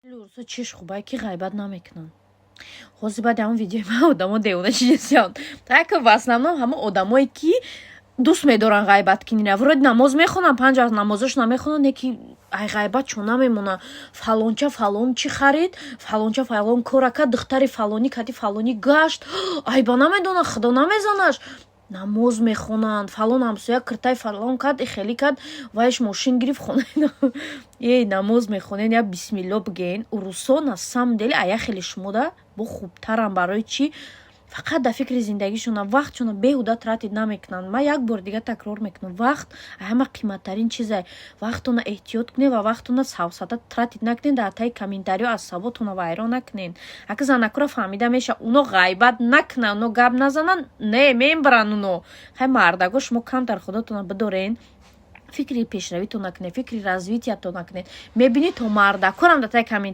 Урусо чиш хубае, ки ғайбат намекунанд. Ҳозир баъди ҳамон видеои ман одамо девона чиҷесиён. Так, в основном ҳама одамое, ки дӯст медоранд ғайбат кинира, вроде намоз мехонанд, панҷ вақт намозошона мехонанд, не ки ай ғайбат чо намемонанд. Фалонча фалон чӣ харид, фалонча фалон кора кард, духтари фалонӣ кати фалонӣ гашт, айба намедонад, худо намезанаш. Намоз мехонанд, фалон ҳамсоя киртаи фалон кард, хелӣ кард, вайш мошин гирифт, хона. Эй, намоз мехонен, я бисмилло бигӯен. Урусо на самом деле ая хеле шумода бо хубтарам. Барои чӣ? Фақат дар фикри зиндагишона, вақтшона беҳуда тратить намекунанд. Ман як бори дига такрор мекунам: вақт ҳама қиматтарин чизе. Вақтона эҳтиёт кунед ва вақтона савсата тратить накунед, дар таи комментариё асаботона вайрон накунед. Ака, занакура фаҳмида меша, уно ғайбат накунанд, уно гап назананд, не мембаранд уно. Хай, мардаго, шумо камтар худотона бидорен, фикри пешравитон накунед, фикри развитиятон накунед. Мебинӣ, то мардакорам дар таи комментариё.